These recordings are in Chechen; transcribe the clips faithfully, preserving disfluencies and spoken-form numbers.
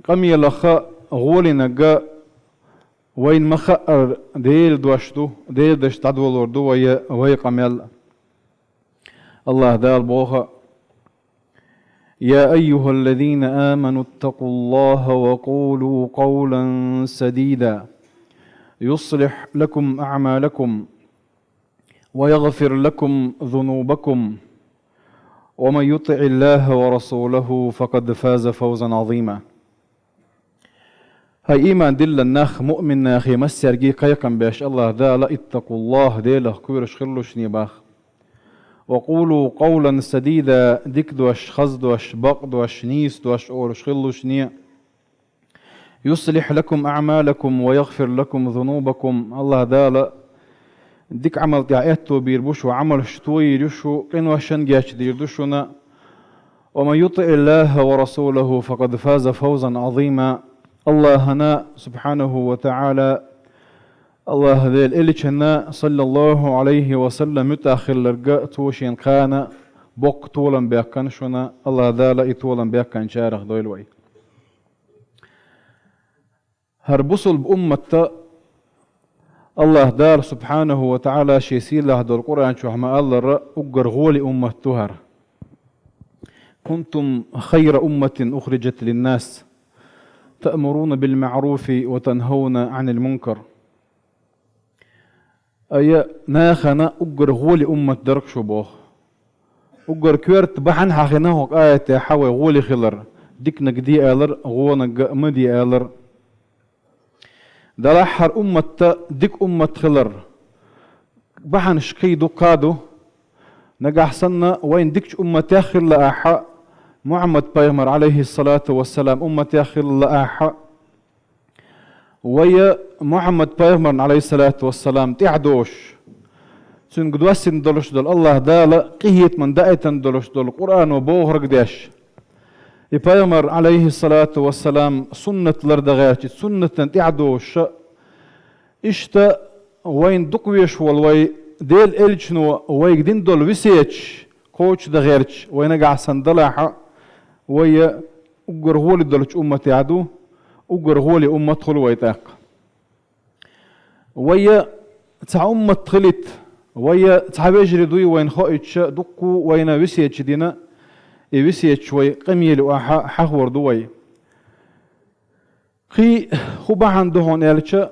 Къамелах а, гӀолинаг а вайна ма хаъара Делан дош ду, Делан дош дӀадолор ду вай, вай къамел. АллахӀ Дала боху: يا أيها الذين آمنوا اتقوا الله وقولوا قولا سديدا يصلح لكم أعمالكم ويغفر لكم ذنوبكم ومن يطع الله ورسوله فقد فاز فوزا عظيما. ХӀай иман диллина нах, муъмин нахе массаьрга кхайкхам беш АллахӀ Дала: اتقوا الله, Делах кхоьруш хилалаш шуна боху. وقولوا قولا سديدا, дика дош, хаза дош, бакъ дош, нийса дош олуш хилалаш шуна. يصلح لكم أعمالكم ويغفر لكم ذنوبكم. АллахӀ Дала дика Ӏамал тӀехь аьтто бийр бу шу, Ӏамалш тойийр ю шу, къиношна гечдийр ду шуна. ومن يطع الله ورسوله فقد فاز فوزا عظيما. АллахӀана, субхьанаху ва таӀала, АллахӀ Делан элчанна, саллаллахӀу Ӏалайхи ва саллам, муьтӀахь хилларг а, цо шена кхана боккха толам баьккхина шуна, АллахӀ Дала и толам баьккхинчарах дойла вай. ХӀара бусулба уммат а АллахӀ Дала, субхьанаху ва таӀала, шен сийлахь долу Къуръан чохь ма-аллара, уггар гӀоле уммат ду хӀара. كنتم خير أمة أخرجت للناس تأمرون بالمعروف وتنهون عن المنكر. Ай, нахана уггар гӀоле уммат дарг шу боху. Уггар коьрта бахьана хьахина хӀокху аятехь вай гӀоле хилар, диканиг де алар, гӀонаг а ма де алар. Делахь хӀара уммат а дика уммат хилар бахьанаш кхин дуккха а ду. Нагахь санна вайна дикачу умматех хила лаахь, Мухьаммад-пайхамар, Ӏалайхиссалату вассалам, умматех хила лаахь, вай Мухьаммад-пайхамарна, Ӏалайхиссалату вассалам, тӀаьхьа доцуш, цуьнга доссина долуш долу, АллахӀ Дала къинхетаман даийтина долуш долу Къуръано бохург деш, и пайхамар, Ӏалайхиссалату вассалам, суннат лардан гӀерташ, суннатан тӀаьхьа доцуш а, иштта вайна дукха везаш волу вай Делан элчано вайга дина долу весеташ кхочушдан гӀерташ вай нагахь санна далахь, вай уггар гӀоле долчу умматехь ду, уггар гӀоле уммат хуьлу вай тӀаккха. Вай цхьа уммат хилийта, вай цхьа вежарий дуй вайна хоуьйтуш а, дуккха а вайна весеташ дина, и весеташ вай къамелехь а хьахор ду вай. Кхин хӀун бахьана ду хьуна аьлча,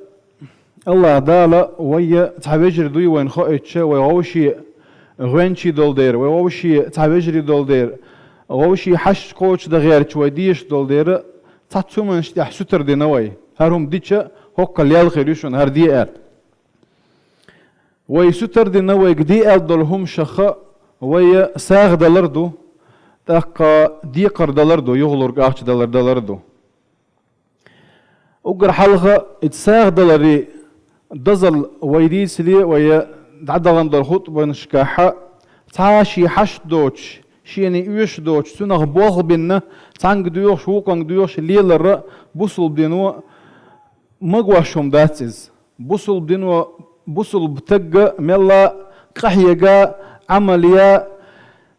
АллахӀ Дала вай цхьа вежарий дуй вайна хоуьйтуш а, вай вовшийн гӀоьнчий долу дера, вай вовшийн цхьа вежарий долу дера, вовшийн хьашт кхочушдан гӀерташ вай дезаш долу дера, цхьацца хӀуманаш тӀехь сутара дина вай. ХӀара хӀума дича, хӀоккхул ял хир ю шуна, хӀара де аьлла. Вай сутара дина вайга де аьлла долу хӀуманашха вай сагӀа далар ду, тӀаккха декхар далар ду, юхалург ахча далар далар ду. Уггар хьалха и сагӀа даларан дозалла вай дийцале, вай дӀадахана долу хутбанашкахь, цхьа шен хьашт доцуш, шена оьшуш доцуш, цунах болх бина, цхьаьнга доьхуш, вукханга доьхуш лелар а бусулба дино магош хӀума дац иза. Бусулба дино, бусулба стаг а мелла а къахьега, Ӏамал ян,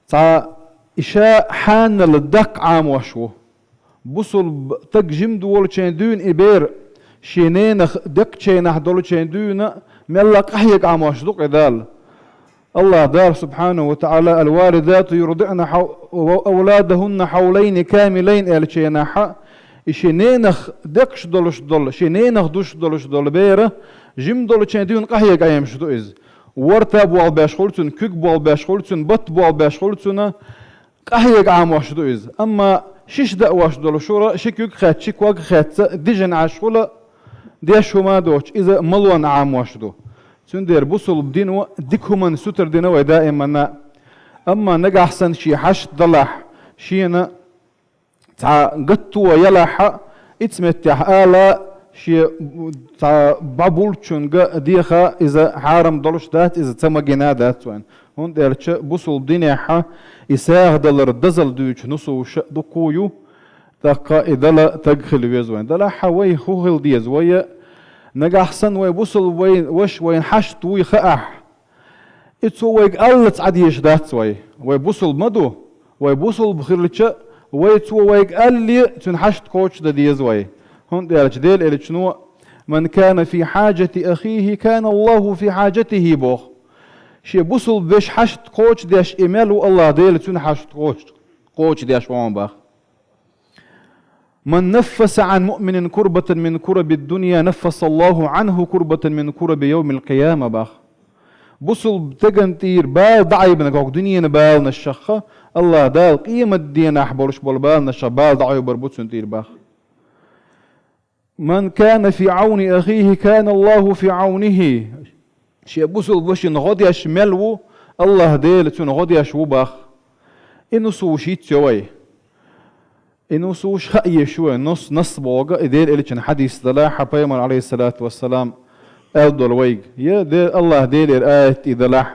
цхьа и ша хьанал даккха Ӏамош ву. Бусулба стаг жима долчу дуьйна и бер, шен ненах деккъачу хенахь долчу дуьйна мелла а къахьега Ӏамош ду-кх и Дала. АллахӀ Дала, субхьанаху ва таӀала, «الوالدات يرضعن حو-، أولادهن حولين كاملين», аьллачу хенахь, и шен ненах деккъаш долуш долу, шен ненах дуьсуш долуш долу бер, жима долчу дуьйна къахьега Ӏемаш ду иза. Ворта болх беш хуьлу цунна, куьг болх беш хуьлу цунна, батт болх беш хуьлу цунна, къахьега Ӏамош ду иза. Амма шиша даа вош долу шура, ши куьг хетта, ши ког хетта, дижина Ӏаш хуьлу, деш хӀума а доцуш, иза малонна Ӏамош ду. Цундела бусулба дино дика хӀуманна сутара дина вай даиманна. Амма нагахь санна шен хьашт далахь, шена цхьа гатто ялахь а, иццу меттехь ала, шен цхьа бӀо болчуьнга деха, иза хьарам долуш дац, иза ца магийна а дац вайна. ХӀунда аьлча бусулба динехь и сагӀа далар дозалла дуьйцу нусуш а дуккха а ю, тӀаккха и дала стаг хила веза вайна. Делахь вай хӀун хила деза? Вай нагахь санна вай бусулба вайн ваша вайна хьашт вуй хаахь, и цо вайга аллаца Ӏан дезаш дац вай. Вай бусулба ма ду. Вай бусулба хилча, Вай цо вайга аьлле, цуьнан хьашт кхочушдан деза вай. ХӀунда аьлча Делан Элчано: «من كان في حاجة أخيه كان الله في حاجته», боху. Шен бусулба вешан хьашт кхочушдеш и мел ву, АллахӀ Дела цуьнан хьашт кхочуш-, кхочушдеш ву хьуна боху. «من نفس عن مؤمن كربة من كرب الدنيا نفس الله عنه كربة من كرب يوم القيامة», боху. Бусулба стеган тӀера бала дӀаайбина кху дуьненан баланашха, АллахӀ Дала къемат дийнахь болуш болу баланашха бала дӀаайбар бу цуьнан тӀера боху. «من كان في عون أخيه كان الله في عونه». Шен бусулба вешина гӀо деш мел ву, АллахӀ Дела цуьнан гӀо деш ву боху. И нусуш йицйо вай. И нусуш хаа еза ю вай, нус, насс боху, и Делан Элчанан хьадис делахь, Пайхамар, алейхиссалату вассалам, аьлла долу вайга. Я Де-, АллахӀ Делера аят и делахь.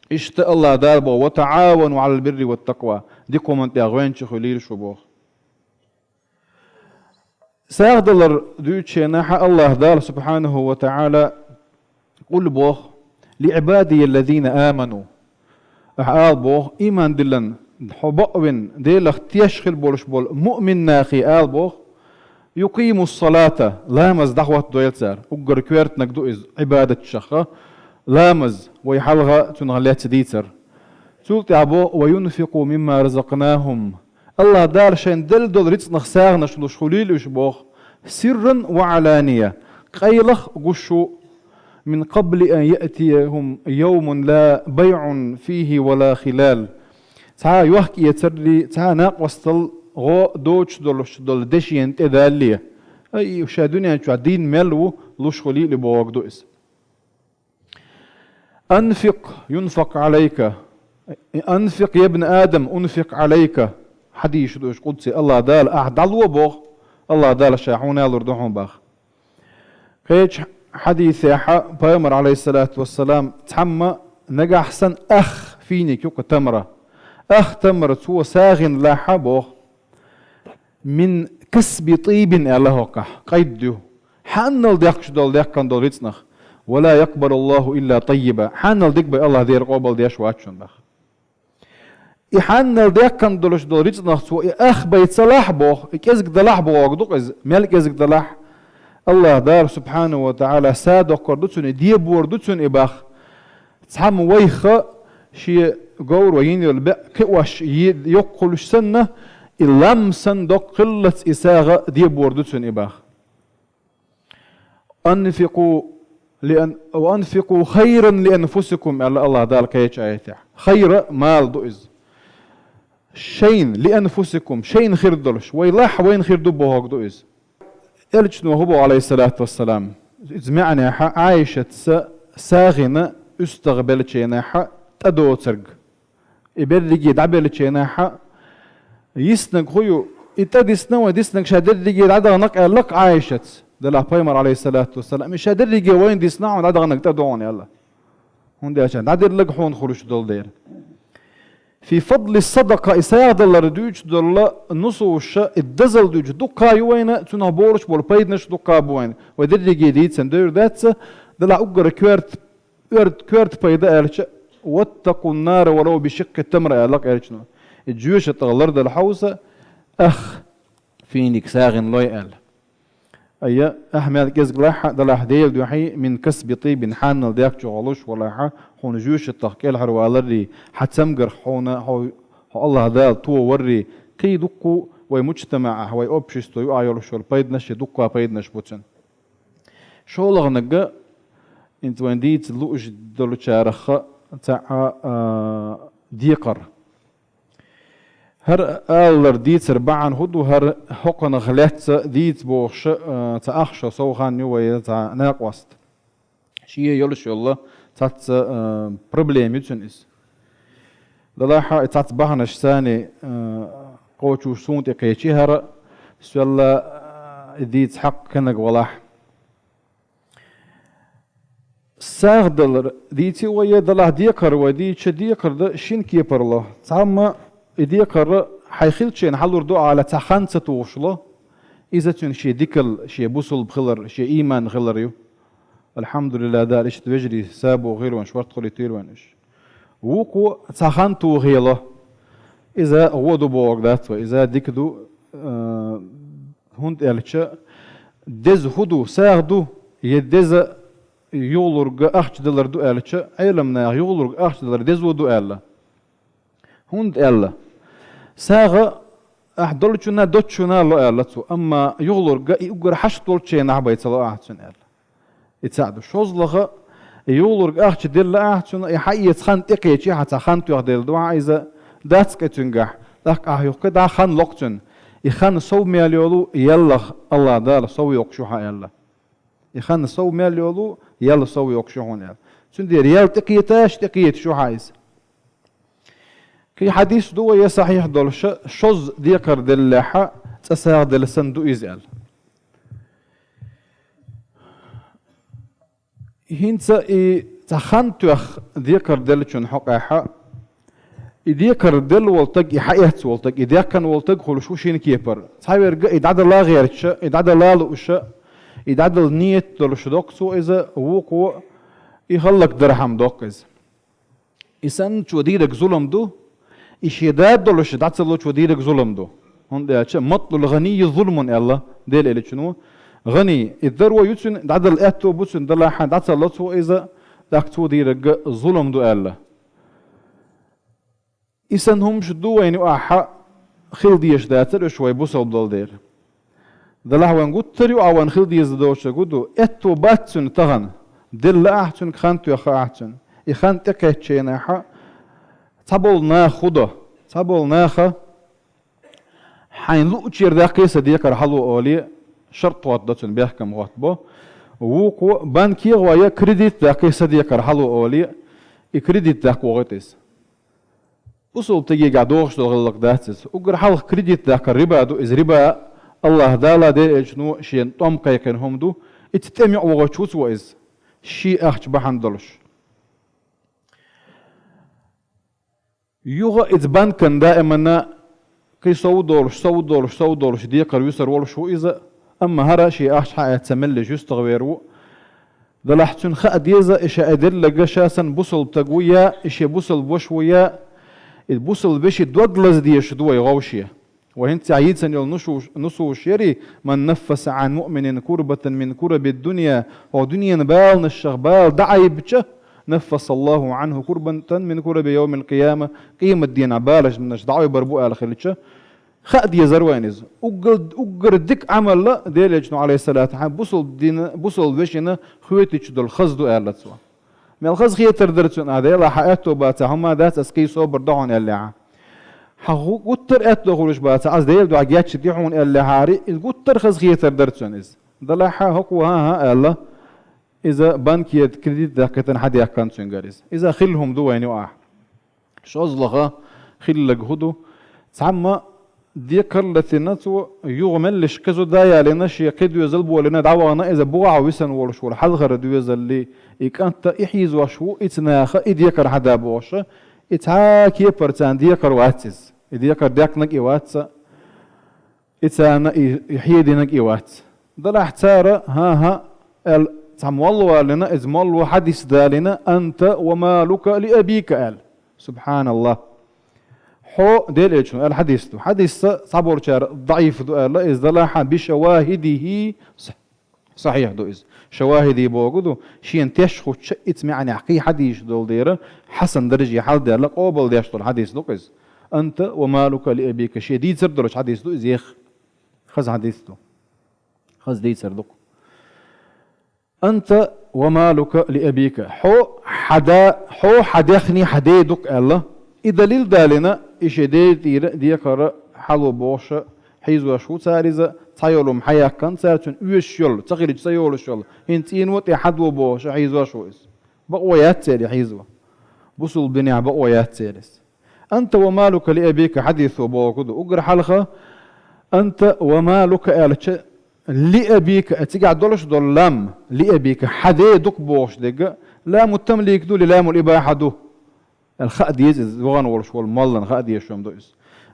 Иштта АллахӀ Дала боху: «وتعاونوا على البر والتقوى». Дика хӀуманна тӀехь гӀоьнча хуьлийла шу боху. СагӀа далар дуьйцучу хенахь АллахӀ Дала, субхьанаху ва таӀала, къуьллу боху: «لعبادي الذين آمنوا». Ахьа ала боху, иман диллина, хьо бакъвина, Делах теш хила болуш болу муъмин нахе ала боху: «يقيموا الصلاة», ламаз дӀахӀоттадойла цара. Уггар коьртаниг ду иза Ӏибадаташха, ламаз, вай хьалха цунах лаьцна дийцар. Цул тӀаьхьа боху: «وينفقوا مما رزقناهم». АллахӀ Дала шайна делла долу рицкъанах сагӀанаш луш хуьлийла уьш боху, «سرا وعلانية», къайлах а, гуш а, «من قبل أن يأتيهم يوم لا بيع فيه ولا خلال». Цхьа а йохк-эцаррий, цхьа а накъостал гӀо доцуш долуш долу де шена тӀедалале. Ай, ша дуьнен чохь дийна мел ву, луш хуьлийла бохург ду иза. «أنفق ينفق عليك. أنفق يا ابن آدم أنفق عليك». Хьадисаш ду уьш къудси, АллахӀ Дала: «Ахь дӀало боху, АллахӀ Дала ша хьуна лур ду хьуна», боху. Кхечу хьадисехь Пайхамар, алейхиссалату вассалам, цхьамма нагахь санна ах финик ю-кх тамара. Ах тамара цо сагӀина лахь боху. «من كسب طيب», аьлла хӀокхахь, къайд ю. Хьаннал дехкаш долу, дехкан долу рицкъанах. «ولا يقبل الله إلا طيبا». Хьаннал дика бен АллахӀ Дела къобал деш вац шуна боху. И хьаннал дехкан долуш долу рицкъанах цо и ах бен ца лахь боху, и кӀезиг далахь бохург ду-кх иза, мел кӀезиг далахь. АллахӀ Дала, субхьанаху ва таӀала, са доккхур ду цунна, и дебор ду цунна и боху. Цхьамма вайх шен говр вай йина йолу беа кхиош е-, йоккхуьлуш санна, и лам санна доккха хиллалц и сагӀа дебор ду цунна и боху. «أنفقوا لأن-، وأنفقوا خيرا لأنفسكم», аьлла АллахӀ Дала кхечу аятехь. Хайра мала ду иза. Шайна, «لأنفسكم», шайна хир долуш, вай лахь вайна хир ду бохург ду иза. Элчано хӀун боху, алейхиссалату вассалам? Иза маьӀнехь Ӏайшатца сагӀина уьстагӀ беллачу хенахь тӀедоцург. И берриге дӀабеллачу хенахь йиснарг хӀун ю? И тӀедисна вайн, диснарг ша дерриге дӀадаханарг аьлла-кх Ӏайшатца. Делахь Пайхамар, алейхиссалату вассалам, и ша дерриге вайна дисна хьуна, дӀадаханарг тӀе ду хьуна аьлла. ХӀунда аьлча дӀадилларг хьуна хуьлуш долу дела. «في فضل الصدقة», и сагӀа далар дуьйцуш долу нусуша, и дозалла дуьйцуш дуккха ю вайна, цунах болуш болу пайданаш дуккха бу вайна. Вай дерриге дийцина девр дац, делахь уггар коьрта, коьрта, коьрта пайда аьлча: «واتقوا النار ولو بشق تمرة», аьлла-кх Элчано. И жоьжахатех лардала хьовса, ах финик сагӀина лой аьлла. Айя, ахь мел кӀезиг лахь а, делахь Делан дуьхьа, «من كسب طيب», хьаннал дехкачух луш валахь а, хьуна жоьжахатех кӀелхьарваларрий, хьан цамгарх хьуна хьо, хьо АллахӀ Дала товаррий, кхин дуккха вай муджтамаӀехь, вай общество юкъахь йолуш йолу пайданаш, и дуккха пайданаш бу цуьнан. ШолгӀаниг, хӀинца вайн дийца лууш долчарах цхьа а, а, декхар. ХӀара алалара дийцар бахьана хӀун ду, хӀара хӀокхунах лаьцна дийца бохуш, а, цхьа ахча совхан ю вай цхьа накъост. Шен йолуш йолу цхьацца, а, проблема ю цуьнан иза. Делахь а и цхьацца бахьанаш санна, а, кхочуш суна тӀе кхечи хӀара, соьлла, а, и дийца хьакъ кхинарг валахь. СагӀа далар дийци вай, я делахь декхар вай дийцича, декхар дан шина кепара ло. Цхьамма и декхар хьайн хилча хьалур ду аьлла цхьа хан ца тухуш ло. Иза цуьнан шен дикалла, шен бусулба хилар, шен ийман хилар ю. Алхьамдулиллахь, Дала иштта вежарий сабо хир вайна, шорта хуьлуьйтийла вайна уьш. Вукхо цхьа хан тухий ло. Иза гӀо ду бохург дац вай, иза дика ду, а, хӀунда аьлча, деза хӀун ду, сагӀа ду, е деза юхалург ахча далар ду аьлча, Ӏеламнаха юхалург ахча далар деза ду аьлла. ХӀунда аьлла? СагӀа ахь долчунна, доцчунна ло аьлла цо, амма юхалург и уггар хьашт долчу хенахь бен ца ло ахь цунна аьлла. И цхьаъ ду. ШозлагӀа, и юхалург ахча делла ахь цунна, и хьаэца хан тӀекхечи хьан цхьа хан тоьхна делла ду хьан иза, дац кхин цуьнгахь, тӀаккха ахь юхка дӀа хан локх цунна. И хан сов мел йолу, яллах, Аллах Дала сов йоккхуш ю хьан аьлла. И хан сов мел йолу, ял сов йоккхуш ю хьуна аьлла. Цундела ял тӀекхеташ, тӀекхеташ ю хьан иза. Кхин хьадис ду вай я сахьихь долуша, шозза декхар деллехьа, цкъа сагӀа делла санна ду иза аьлла. ХӀинца и цхьа хан тоьхна декхар деллачун хьокъехьа, и декхар делла волу стаг, и хьаэцна волу стаг, и дехкина волу стаг хуьлуш ву шина кепара. Цхьаверг и дӀадала гӀерташ, и дӀадала лууш, и дӀадала ниет долуш доккху цо иза, вукхо и хӀаллакдархьама доккху иза. И санначо дийриг зулам ду, и шен да долуш дӀа ца лучо дийриг зулам ду. ХӀунда аьлча, «матлул гӀанийи зулмун» аьлла, Дела элчано. ГӀаний, и даро ю цуьнан, дӀадала аьтто бу цуьнан, далахьа дӀа ца ло цо иза, тӀаккха цо дийриг зулам ду аьлла. И санна хӀумаш ду вайна юкъахьа хила дезаш дацара уьш вай бусалба долу дела. Далахь вайн гуттар а ю а вайн хила деза доцург ду, аьтто бац цуьнан тахана, делла ахь цуьнга, хан тоьхна ахь цуьнан. И хан тӀекхеччийнахьа, цхьаболу наха хӀун до? Цхьаболу наха хьайн луучера даккхий сан декхар хьало олий, шарт хӀоттадо цуьнан, бехкам хӀоттабо. Вукхо банке а гӀой, кредит даккхий сан декхар хьало олий, и кредит даккха вогӀийта иза. Бусалба стагехь догӀуш долу гӀиллакх дац иза. Уггар хьалха кредит даккхар риба ду, иза риба Аллах Дала, Дела элчано шена тӀом кхайкхина хӀума ду, и цу тӀеман юкъа вогӀуш ву цо иза, шен ахча бахьана долуш. Юха иза банкана даимана кхин сов долуш, сов долуш, сов долуш декхар вуьсур волуш ву иза, амма хӀара шен ахча хьаэцна меллаша юьстахвер ву. Далахь цуьнан хаа деза, и ша и делларг ша санна бусалба стаг ву я, и шен бусалба ваша ву я, и бусалба вешин дог лаза дезаш ду вай вовше. Вай хӀинца йийцина йолу нусуш-, нусуш яри: «Ман наффаса Ӏан муъминин курбатан мин кураби дунья», хӀокху дуьненан баланашах бала дӀаайбича, «наффаса Аллаху Ӏанху курбатан мин кураби йовмил къияма», къематдийнахь баланаш дӀаайбар бу аьлла хилча, хаа дезара вайна иза. Уггар, уггар дика Ӏамал Делан элчано, Ӏалайхиссалату вассалам, бусалба дина, бусалба вешина хоьтуьйтуш долу хаза ду аьлла цо. Мел хаза хетар дара цунна, а, Дела, хьан аьтто бац, хьо ма дац, ас кхин собар до хьуна аьлла. Хьан гу-, гуттар а аьтто хуьлуш бац, ас Делан дуьхьа гечдо хьуна аьлла хьари, иза гуттар а хаза хетар дара цунна иза. Далахь хӀокхо хӀан-хӀа аьлла, иза банкера кредит даккхийтина хьан дехкана цуьнгара иза. Иза хилла хӀума ду вайна юкъахь. ШозлагӀа хилларг хӀун ду? Цхьамма декхар а латийна цо, юха меллаша кхин зуда а ялийна, шен кхин доьзал а болийна, дӀавахана иза, бухахь висина волуш волу хьалхара доьзаллий, и кӀант а, и хьийзош ву, и цу наха и декхар хьада бохуш, и цхьа а кепара царна декхар вац иза. И декхар деккхинарг и вац, и царна и, и хьединарг и вац. Далахь цара, хӀан-хӀа, аьлла, цхьа молла валийна, иза молло хьадис далийна: «Анта ва малука ли абика», аьлла. Субханаллах. Хьо, Делан элчано аьлла хьадис ду. Хьадис цхьаболчара даӀиф ду аьлла, иза далахь бишавахӀидихӀи сахьихь ду иза. ШавахӀиди бохург ду, шена теш хуьттуш, и цу маьӀнехь кхин хьадисаш долу дела, хьасан дарже хьалдаьлла, къобалдеш долу хьадис ду-кх иза. «Анта ва малука ли абика», шен дийцар долуш хьадис ду иза, ех. Хаза хьадис ду. Хаза дийцар ду-кх. «Анта ва малука ли абика». Хьо хьан да, хьо хьан дехний хьан ден ду-кх аьлла. И далил далийна, и шен ден тӀера декхар хьало бохуш хьийзош ву цара иза, цхьа йолу хӀума хьаяьккхина цара, цунна оьшуш йолу, ца хилча ца йолуш йолу, хӀинца цӀено тӀе хьадо бохуш хьийзош ву иза. Бакъо яц церан хьийзо. Бусалба динехь бакъо яц церан иза. «Анта ва малука ли абика» хьадисо бохург ду. Уггар хьалха «анта ва малука» аьлча, «ли абика», цигахь долуш долу лам, «ли абика», хьан ден ду-кх бохуш дерг, ламу тамлик ду, ли ламул ибахьа ду. Аьлла хаа деза иза, вахана волуш волу моллана хаа дезаш хӀума ду иза.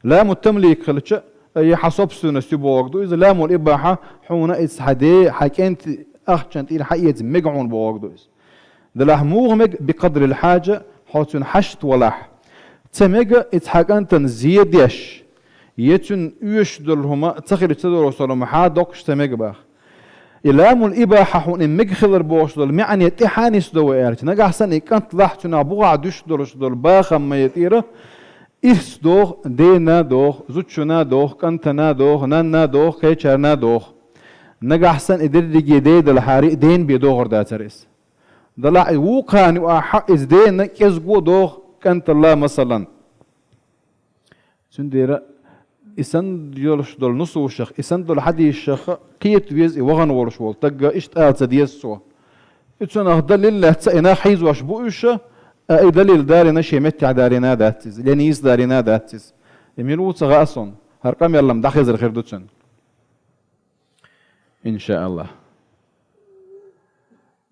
Ламу тамлик хилча, я хьан собственность ю бохург ду иза, ламул ибахьа, хьуна иза хьан ден, хьан кӀентан ахчан тӀера хьаэца мега хьуна бохург ду иза. Делахь муха мега? «Бикъадрил хьаджа», хьо цуьнан хьашт валахь. ца мега и цхьа кӀантана зе деш, е цуьнан оьшуш долу хӀума ца хилча ца долуш долу хӀума хьан доккхуш ца мега баха. И ламул ибахьа хьуна и мега хилар бохуш долу маьӀне тӀе хьан нисдо вай аьлча, нагахь санна и кӀант лахь цуьнах бухахь дуьсуш долуш долу бахам ма е тӀера, ирс доху, дена доху, зудчуна доху, кӀантана доху, нанна доху, кхечарна доху. Нагахь санна и дерриге ден далахьара, ден бен дохур дацара иза. Далахь и вукхана юкъахь иза дена кӀезго доху кӀанталла, масалан. Цундела и санна йолуш долу нусушах, и санна долу хьадисашах кхета веза и вахана волуш волу стаг, иштта ала ца деза цо. И цунах далил лаьцна и нах хьийзош бу уьш, а и далил далийна шен меттехь далийна дац иза, я нийса далийна дац иза. И мила ву ца хаьа суна, хӀара къамел-м дӀахезар хир ду цуьнан. Иншааллах.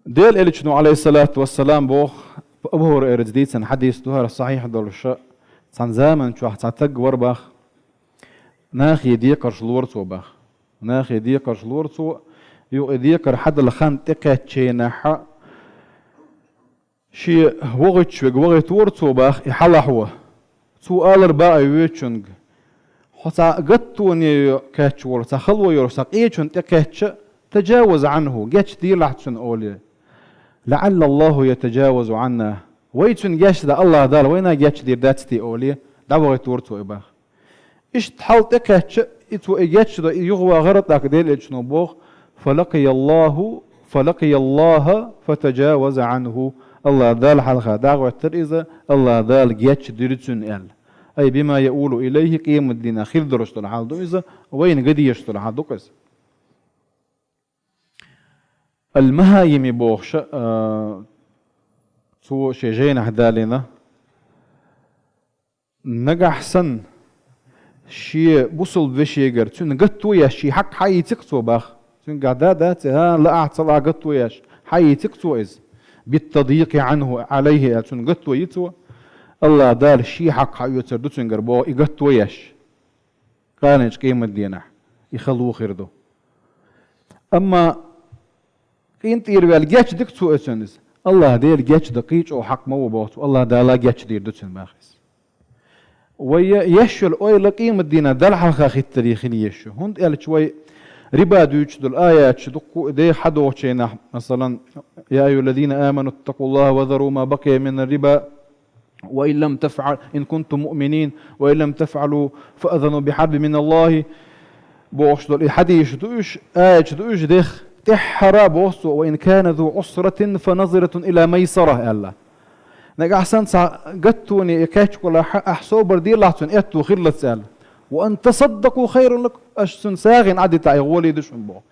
Делан Элчано, Ӏалайхиссалату вассалам, боху, Абу ХӀурайрас дийцина хьадис ду хӀара сахьихь долуш, цхьана заман чохь цхьа стаг вара баха, нахе декхарш лора цо баха. Нахе декхарш лора цо, юха и декхар хьадала хан тӀекхаьччахьана, шен вохуьйтуш верг вохуьйтура цо баха и хьалахьо. Цо алар баха и воьдучуьнга: «Хьо цхьа гаттоне кхаьчна волу, цхьа хало йолуш цхьа къечунна тӀекхаьчча, тажаваз Ӏанху, гечдийлахь цунна», олий. «ЛаӀаллаллаху ятажавазу Ӏанна». Вай цуьнан гечдан Аллах Дала вайна гечдийр дац те, олий, дӀавохуьйтура цо и баха. Иштта хьал тӀекхаьчча, и цо и гечдо, и юхавахара, тӀаккха Делан Элчано боху: «Фалакъияллаху, фалакъияллаха, фатажаваза Ӏанху». Аллах Дала хьалха дӀахӀоьттира иза, Аллах Дала гечдира цуьнан аьлла. Ай, бима яулу илайхи, къематдийнахь хир долуш долу хьал ду иза, вайна ган дезаш долу хьал ду-кх иза. Ал-Махайими бохуш, а, цо шен жайнахь далийна, нагахь санна шен бусалба вешегара цуьнан гатто еш шен хьакъ хьаийци-кх цо баха. Цуьнгахь да дац, хӀа, лаахь ца лаахь гатто еш хьаийци-кх цо иза. «Биттадйикъи Ӏанху, Ӏалайхи», аьлла, цуьнан гатто йи цо. Аллах Дала шен хьакъ хьаоьцур ду цуьнгара боху и гатто еш. Къаьстачу къематдийнахь и хало хир ду. Амма къинтӀера ваьлла гечди-кх цо оцунна иза. Аллах Дела гечдан кхин чӀогӀа хьакъ ма ву боху цо, Аллах Дала гечдийр ду цуьнан баха иза. Вай еш йолу ойла къематдийнахь Далла хьалха хиттаре хила езаш ю. ХӀунда аьлча вай риба дуьйцуш долу аяташ дуккха а деха хьадохучу хенахь, масалан: «Я айюхаллазина аману ттакъуллаха ва зару ма бакъия мина рриба». «Ва ин лам тафъал, ин кунтум муъминин, ва ин лам тафъалу, фаъзану бихьарбин миналлахи», бохуш долу и хьадисаш ду уьш, аяташ ду уьш, дех тӀаьххьара боху цо: «Ва ин кана зу Ӏусратин, фа назратун ила майсара», аьлла. Нагахь санна цхьа гаттоне и кхаьчкалахь, ахь собар делахь цунна аьтту хиллалц аьлла. «Ва ан тасаддакъу хайрун лакум», аша цунна сагӀина Ӏадита, и гӀоле ду шуна боху.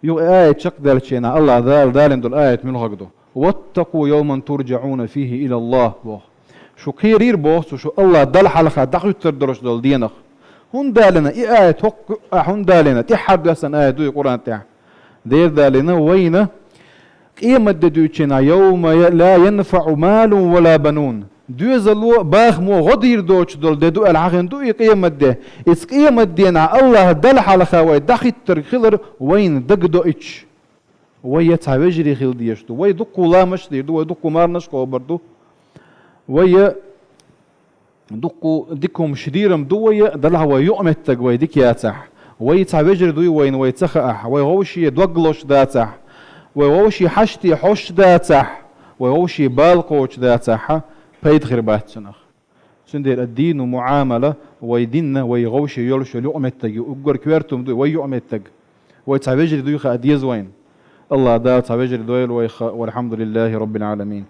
Юха и аят чекхдаьллачу хенахь, Аллах Дала далийна долу аят муьлхарг ду? «Ваттакъу явман турджаӀуна фихи илаллах», боху. Шу кхерийра боху цо, шу Аллах Далла хьалха дӀахуьттур долуш долу денах. ХӀунда далийна и аят, хӀокху а хӀунда далийна? ТӀаьххьара доьссина аят ду и Къуръан тӀехь. Дера далийна вайна, къематде дуьйцучу хенахь, «Явма ла янфаӀу малун ва ла банун». Доьзало, бахамо гӀо дийр доцуш долу де ду аьлла хьахийна ду и къематде. Иза къематденахь Аллах Далла хьалха вай дӀахуьттург хилар вайна дагадоуьйтуш. Вай я цхьа вежарий хила дезаш ду, вай дуккха ламазаш дийр ду, вай дуккха марханаш кхобур ду. Вай я дуккха дика хӀумаш дийр-м ду вай, делахь вай юкъаметтиг вай дика яцахь. Вай цхьа вежарий дуй вайна вай ца хаахь, вай вовшийн дог лозуш дацахь, вай вовшийн хьаште хьожуш дацахь, вай вовшийн бала кхочуш дацахь, пайда хир бац цунах. Цундела ад-дину муӀамала, вай дин, вай вовшийн йолуш йолу юкъаметтиг ю, уггар коьрта хӀума ду вай юкъаметтиг. Вай цхьа вежарий дуй хаа деза вайна. Аллах Дала цхьа вежарий дойла вайх. Валхьамдулиллахи Раббил Ӏаламин.